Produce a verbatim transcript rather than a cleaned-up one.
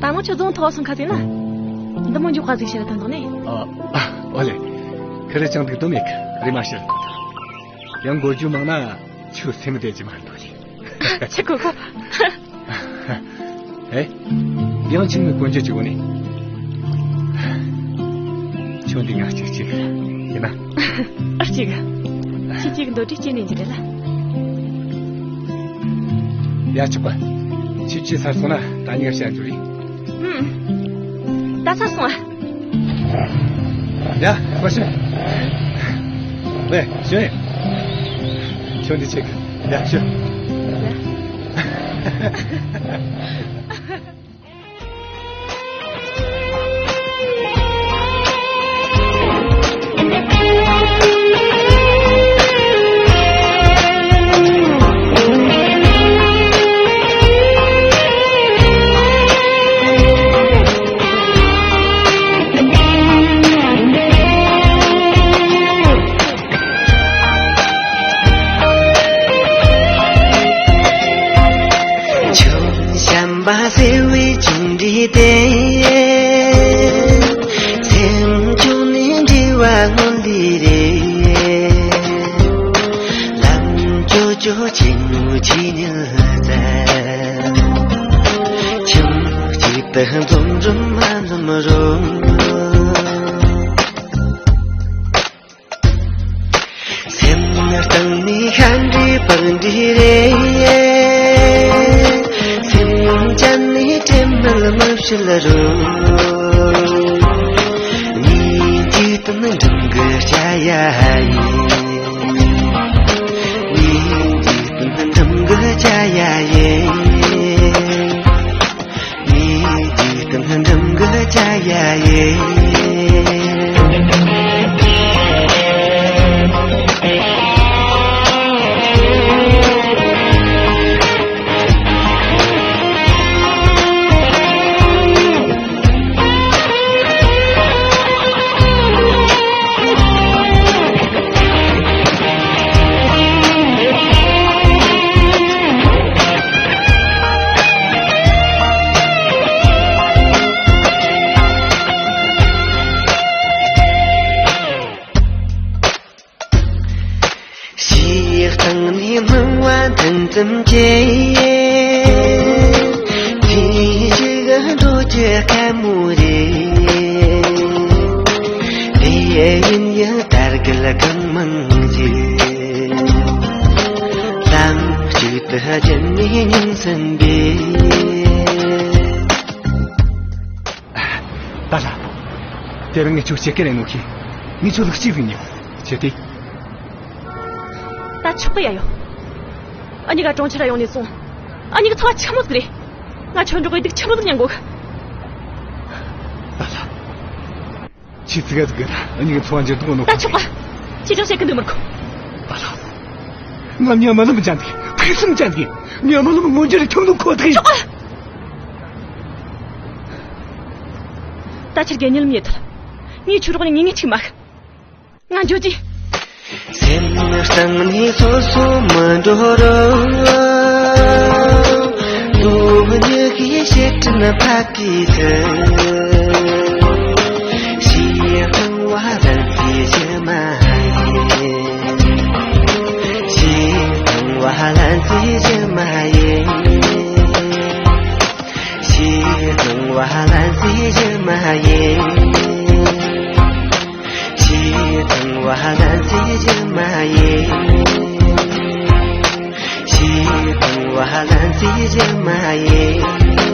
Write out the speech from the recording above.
ད་ནངས་ཁྱོད་རྫོང་ཐོག་སོང་ཁ་ཟིག་ན། འདི་མོ་མགྱོགས་པ་ཟིག་བཤད་ད་འདུག་ནས། ཨ། ཨ། ཨོ་ལེ། ཁི་རེ་ཅང་འདུག་དོ་མེད་གི་རེ་མ་བཤད་ད། ཡང་འགོར་རྒྱུ་མང་ན་ཁྱོད་སེམས་བདེ་གི་མ་འདུག་ལེ། ཆི་གོ་གོ། ཨེ། ཡང་ཁྱིམ་ནས་གོན་རྒྱུ་ཅིག་འོ་ནི། ཁྱོད་འདི་ང་གཅིག་གཅིག་ཡིན་ན། ཨ་གཅིག་ཁྱི་གཅིག་འདོད་དྲི་སྐྱེ་ནས་འགྱུར་རེད་ལ། ཡ་ཆོག་པ། ཁྱི་ཁྱི་ཚར་སོང་ན་ད་ཉེར་བཤད་རྒྱུ་རེད། ཨུམ། ད་ཚར་སོང་ཨ། ཡ། ཁོ་ཤི། ལེ་ཤོད། ཁྱོད་འདི་ཆེ་གི། ཡ་ཤོད། ཡ། ཆུང་བྱམས་པ་ཟེར་བའི་ཆུང་འདྲིས་ཏེ། སེམས་ཆུང་ནས་འདྲིས་པ་སྔོན་ལས་རེད། ལམ་ཅོ་ཅོ་ཆེན་མོ་ཆེ་ཉིད་ཙམ། ཁྱིམ་གཅིག་ཏུ་འཛོམས་རུང་མ་འཛོམས་རུང་། སེམས་གཏིང་ནས་ཤ་འདྲིས་པགས་འདྲིས་རེད། སེམས་ཅན་ནས་དྲན་མེད་མི་བྱེད་རུང་། ངའི་འཇིག་རྟེན་འགྲིམ་གི་བྱ་ཡ་ཡིན། ངའི་འཇིག་རྟེན་འགྲིམ་གི་བྱ་ཡ་ཡིན། ངའི་འཇིག་རྟེན་འགྲིམ་གི་བྱ་ཡ་ཡིན། ཕྱི་སྟེང་ནས་སྣང་བ་ཐིམ་ཐིམ་གྱིས། དུས་ཤིག་འགྲོ་རྒྱུ་དཀའ་མོ་རེད། དེ་ཡིན་ཡང་དར་རྒུད་གང་མང་གྱིས། ལམ་གཅིག་ཏུ་བརྒྱུད་ནས་ཉིན་གསུམ་པས། ད་ལ། དེ་རིང་ངས་ཁྱོད་ཕྱི་སྐད་ལས་ནོ་ཁྱི། ངས་ཁྱོད་ལག་གཅིག་ཟིག་ཉོ། ཁྱེད་དེ། ད་ཆོག་གི་ཡ་ཡོ། ཨ་ཉི་ག་གྲོང་ཁྱེར་ཡོང་ནས་སོང་། ཨ་ཉི་གི་འཚོ་བ་ཆི་མོ་ཟིག་རེད། ང་ཁྱོད་འགྲོགས་གི་སྡུག་ཆི་མོ་ཟིག་མྱང་གོ། ད་ལ། ཁྱི་ཙི་ག་ཙི་ག་ད་ཨ་ཉི་གི་འཚོ་བ་འགྱུར་དུ་གོ་ནོ། ད་ཆོག་པ། ཁྱི་ཅང་བཤད་གི་འདུག་མི་རུ་གོ། ད་ལ། ང་མྱ་མ་ལམ་ཅན་དེ་ཕུགས་བསམ་ཅན་དེ་མྱ་མ་ལམ་མངོན་འགྱུར་ཁྱོད་ནོ་ཁོ་ཐག་ཡིན། ཆོག་པ། ད་ཕྱིར་རྒྱལ་ཉིད་ལམ་ཉེ་ཐལ། ངས་ཆུ་རོགས་ནས་ངེས་ངེས་ཅིག་མ་ཤི། ང་འགྱོ་རྒྱུ། སེམས་གཏིང་ནས་སོ་སོ་མི་འགྲོ་རུང་། སྟོང་ཉིད་ཀྱི་ཕྱིར་དྲན་ཕ་གི་ཚུལ། ཕྱི་སྣང་བ་ལན་ཙི་ཞིག་མ་ཡིན། ཕྱི་སྣང་བ་ལན་ཙི་ཞིག་མ་ཡིན། ཕྱི་སྣང་བ་ལན་ཙི་ཞིག་མ་ཡིན། ཕྱི་སྣང་བ་ལན་ཙི་ཞིག་མ་ཡིན། ཕྱི་སྣང་བ་ལན་ཙི་ཞིག་མ་ཡིན།